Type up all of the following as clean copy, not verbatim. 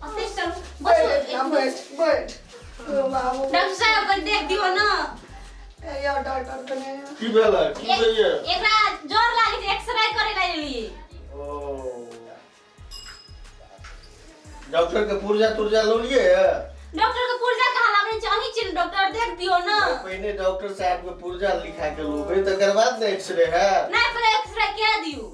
अते चलू बसू। बैठ ना, बैठ बैठ ओ बाबू। डॉक्टर साहब, कनि देख दियौ ने। ए यौ डॉक्टर, कने की भेलै? की भेलै? एकरा जोर लागै छै, एक्सरे करे ला एलियै। ओ, डॉक्टर के पुर्जा तुर्जा लौलिए? डॉक्टर के पुर्जा कहाँ लाबै छै? अहीं छियै ने डॉक्टर, देख दियौ ने। पहिने डॉक्टर साहब के पुर्जा लिखा के लूबे, तकर बाद ने एक्सरे है। नहीं, पहिले एक्सरे के दियौ।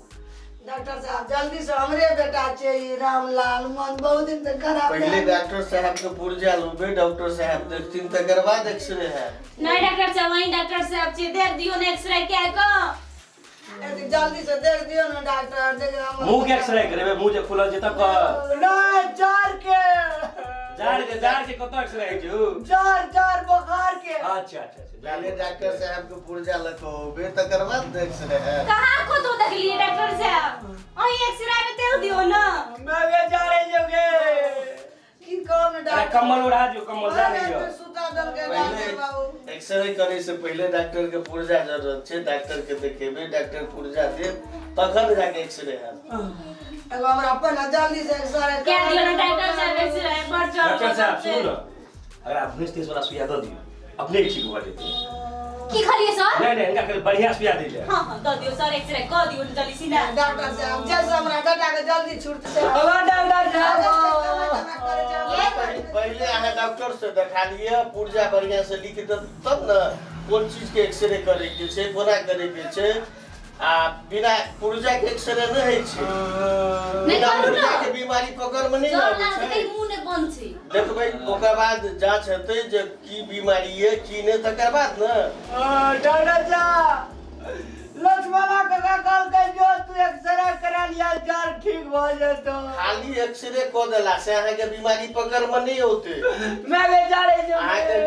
डॉक्टर साहब, जल्दी से, हमरे बेटा छै ई रामलाल, मन बहुत दिन तक खराब पहले भेल। डॉक्टर साहब के पुर्जा लूबे, डॉक्टर साहब देखथिन, तकर बाद एक्सरे है। नहीं डॉक्टर साहब, वही डॉक्टर साहब छियै, देख दियौ ने एक्सरे के कऽ। एते जल्दी से देख दियौ ने डॉक्टर, देख हमर। मुंह के एक्सरे करेबे? मुंह जे खुलल छै तकर? नहीं, जार के। जार के? जार के कतऽ एक्सरे होइ छै उ? जार जार बुखार के। अच्छा अच्छा अच्छा। पहले डॉक्टर साहब के पुर्जा लकओबे, तकर बाद एक्सरे है। कहाँ कतौ देखलियै डॉक्टर साहब? अहीं एक्सरे में देख दियौ ने। मैं वे जा रही जोगे। की कहब ने अरे डॉक्टर। कम्बल ओढ़ा दियौ, कम्बल जा रही हो। सुता देलकै डॉक्टर बाबू। पहले एक्सरे करे से पहले डॉक्टर के पुर्जा जरूरत छै। डॉक्टर के देखेबे, डॉक्टर पुर्जा देब, तखन जाके एक्सरे हैत। एगो हमरा अपन ने जल्दी से एक्सरे के दियौ ने डॉक्टर साहब एक्सरे, बड़ जोर। डॉक्टर साहब, सुनू ने, अगर आप 19 30 वाला सुइया दऽ दियौ, अपने ठीक भऽ जेतै। की कहलियै सर? नहीं नहीं, इनका खाली बढ़िया सुइया दी जाए। हाँ हाँ, दऽ दियौ सर, एक्सरे कऽ दियौ ने जल्दी सीना। डॉक्टर साहब, जैसे हमरा बेटा के जल्दी छूट से। अब डॉक्टर साहब। पहिले अहाँ डॉक्टर से देखा लिअ, पुर्जा बढ़िया से लिख देत तब ने कोन चीज के एक्सरे करे के छै, कोना करे के छै। आ बिना पुर्जा के एक्सरे नहि होइ छै। नहि बिना करू पुर्जा ने। के बीमारी पकड़ में नहि जोर आबै लागतै छै। मुँह नहि बंद छै। देखबै, ओकर बाद जांच हेतै जे की बीमारी ये की नहि, तकर बाद ने। डॉक्टर साहब, लक्ष्मणा काका कहलकै जो तू एक्सरे करा लिया, जार ठीक भऽ जेतौ। खाली एक्सरे कऽ देला से अहाँके बीमारी पकड़ में नहि औतै। मैं वे जा रही हूँ। अहाँके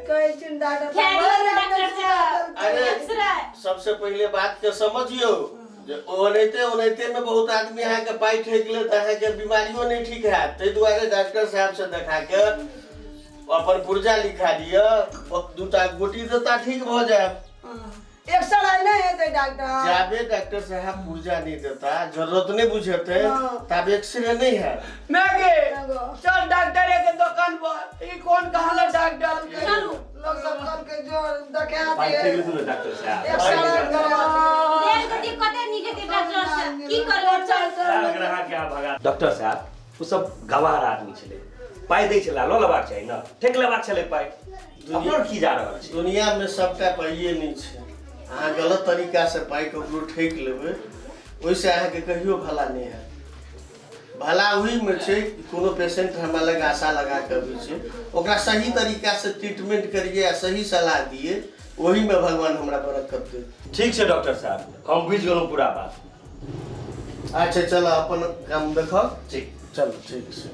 कहै छिन डॉक्टर खेल साहब। डॉक्टर साहब। अरे। एक्सरे। सबसे पहिले बात के समझियौ जे ओनाहिते ओनाहिते में बहुत आदमी अहाँके पाइ ठकि लेत, अहाँके बीमारियो नहि ठीक हैत। ताहि दुआरे डॉक्टर साहब से देखा के अपन पुर्जा लिखा लिअ, दूटा गोटी देता, ठीक भऽ जायब। एक्सरे नहि हेतै डॉक्टर? जाबे डॉक्टर साहब पुर्जा नहि देता, जरूरत नहि बुझेतै, ताबे एक्सरे नहि हैत। मैगी, चल डॉक्टर के दुकान पर। ई कौन कहले डॉक्टर? चलू। लोग सब कहलकै जो देखा पाइ दिए। ठकि लेथुन ने डॉक्टर साहब। एक्सरे करा देख कते कते नीक हेतै डॉक्टर साहब, की करबै, चल। सारा ग्राहक के भगा। डॉक्टर साहब, ओ सब गवार आदमी छलै, पाइ दै छलै, लऽ लेबाक चाही ने, ठकि लेबाक छलै पाइ। अपनो की जा रहल छै? दुनियामे सबटा पाइए नहि छै। अहाँ गलत तरीकासँ पाइ ककरो ठकि लेबै, ओहिसँ अहाँके कहियो भला नहि हैत। भला ओहिमे छै कि कोनो पेशेंट हमरा लग आशा लगा कऽ अबै छै, ओकरा सही तरीकासँ ट्रीटमेंट करियै आ सही सलाह दियै, ओहिमे भगवान हमरा बरकत देत। ठीक छै डॉक्टर साहब, हम बुझि गेलहुँ पूरा बात। अच्छा, चल अपन काम देखऽ। ठीक। चल, ठीक छै।